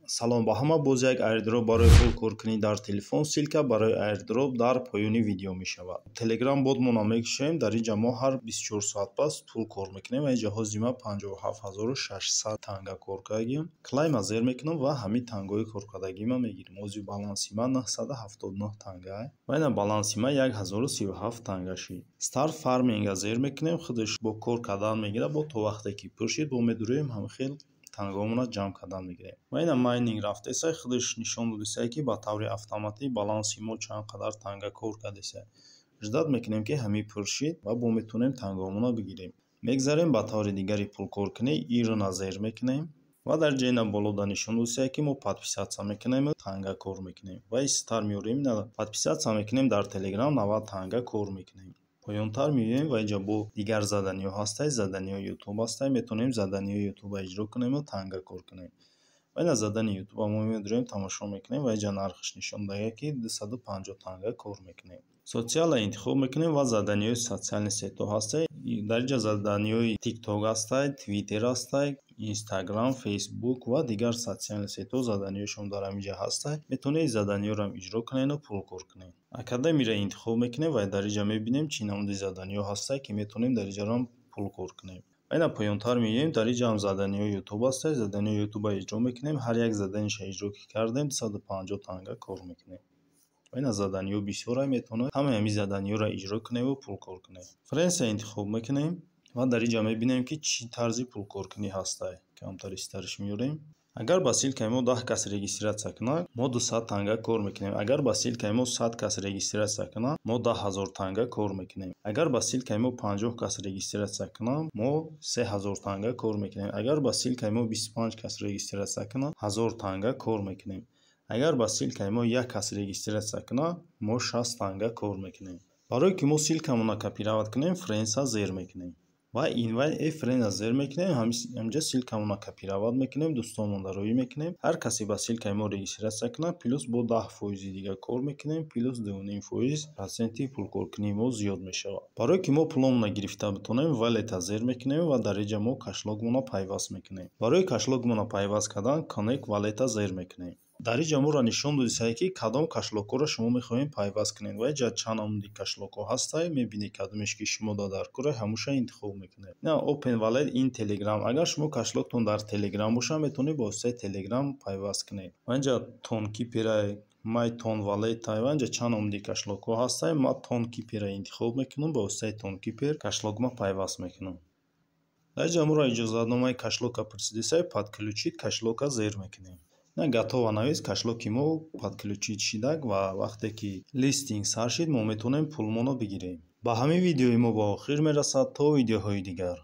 Салом ба ҳама. Боз як airdrop барои пул коркунӣ дар телефон. Ссылка барои airdrop дар поёни видео мешавад. Телеграм ботмона мекушоем. Дар инҷа мо ҳар 24 соат пас пул кор мекунем ва инҷа ҳозир ма 57 600 танга кор кардагим. Claim а зер мекунам ва ҳамин тангои коркардагима мегирем. Ҳозир баланси ма 979 танга ва ина баланси ма 1037 танга шид. Start Farming а зер мекунем, худаш бо кор кардан мегирад. Бо то вақте ки пур шид, бо медурем, ҳамин хел тангоамонро ҷамъ кардан мегирем. Ва ина майнинг рафтеса, худаш нишон додисае, ки ба таври автоматӣ баланси мо чанд қадар танга кор кардеса. Ждать мекунем, ки ҳамин пур шид, ва бо метавонем тангоамонро бигирем. Мегзарем ба таври дигари пулкоркунӣ. Earn а зер мекунем ва дар ҷои на болода нишон додисае, ки мо подписаться мекунем, танга кор мекунем, ва истар меорем, подписаться мекунем дар Телеграм, 90 танга кор мекунем. Поёнтар меоем ва инҷа бо дигар задания ҳо ҳастай. Задания ҳои Ютуб ҳастай, метавонем задания ҳои Ютуба иҷро кунему танга кор кунем. Ва ина задания и Ютуба мо медурем, тамошо мекунем ва инҷа нархаш нишон додага, ки 250 танга кор мекунем. Социал а интихоб мекунем ва задания ҳои социальный сеть ҳо ҳастай. Дар инҷа задания ҳои Тикток ҳастай, Твиттер ҳастай, Инстаграм, Фейсбук ва дигар социальный сеть ҳо задания ҳошон дар ҳаминҷа ҳастай. Метавонед задания ҳоро иҷро кунеду пул кор кунед. Академияро интихоб мекунем ва дар инҷа мебинем, чӣ намуди задания ҳо ҳастай, ки метавонем дар инҷаам пул кор кунем. Ва ина поёнтар меоем, дар инҷа ҳам задания ҳои Ютуб ҳастай. Задания ҳои Ютуба иҷро мекунем. Ҳар як задания ша иҷро ки кардем, 250 танга кор мекунем. Ва ина задания ҳо бисёра, метавонед ҳамаи ҳамин задания ҳоро иҷро куневу пул кор кунед. Friends а интихоб мекунем ва дар инҷа мебинем, ки чӣ тарзи пулкоркунӣ ҳастай. Камтар истариш меорем. Агар ба ссылка и мо 10 кас регистрация кунад, мо 200 танга кор мекунем. Агар ба ссылка и мо 100 кас регистрация кунад, мо 10 000 танга кор мекунем. Агар ба ссылка и мо 50 кас регистрация кунад, мо 3000 танга кор мекунем. Агар ба ссылка и мо 25 кас регистрация кунад, 1000 танга кор мекунем. Агар ба ссылка и мо як кас регистрация кунад, мо 60 танга кор мекунем. Барое ки мо ссылка монро копировать кунем, Friends а зер мекунем ва Invite a Friend а зер мекунем. Ҳаминҷа ссылка монро копировать мекунем, дӯстонмонро роӣ мекунем. Ҳар касе ба ссылка и мо регистрация кунад, плюс бо 10 фоизи дигар кор мекунем, плюс 2,5 фоиз проценти пулкоркунии мо зиёд мешавад. Барое ки мо пуломонро гирифта битонем, Wallet а зер мекунем ва дар инҷа мо кошелёк монро пайваст мекунем. Барои кошелёк монро пайваст кардан, Connect Wallet а зер мекунем. Дар инҷа моро нишон додисае, ки кадом кошелёк ҳоро шумо мехоҳед пайваст кунед, ва инҷа чанд намуди кошелёк ҳо ҳастай. Мебинед, кадомеш ки шумо дар кора, ҳамуша интихоб мекунед. На Open Wallet in Telegram. Агар шумо кошелёк тон дар Телеграм бошад, метавонед ба воситаи Телеграм пайваст кунед. Ва инҷа Tonkeeper, My Ton Wallet, ва инҷа чанд намуди кошелёк ҳо ҳастай. Ман Tonkeeper интихоб мекунам, ба воситаи Tonkeeper кошелёк ма пайваст мекунам. Дар инҷа моро иҷозатномаи кошелёк а пурсидисай, Подключить кошелёк а зер мекунем. На готово навис, кошелёк и мо подключить шидак ва вақте ки листинг сар шид, мо метавонем пулмонро бигирем. Ба ҳамин видеои мо ба охир мерасад. То видеоҳои дигар.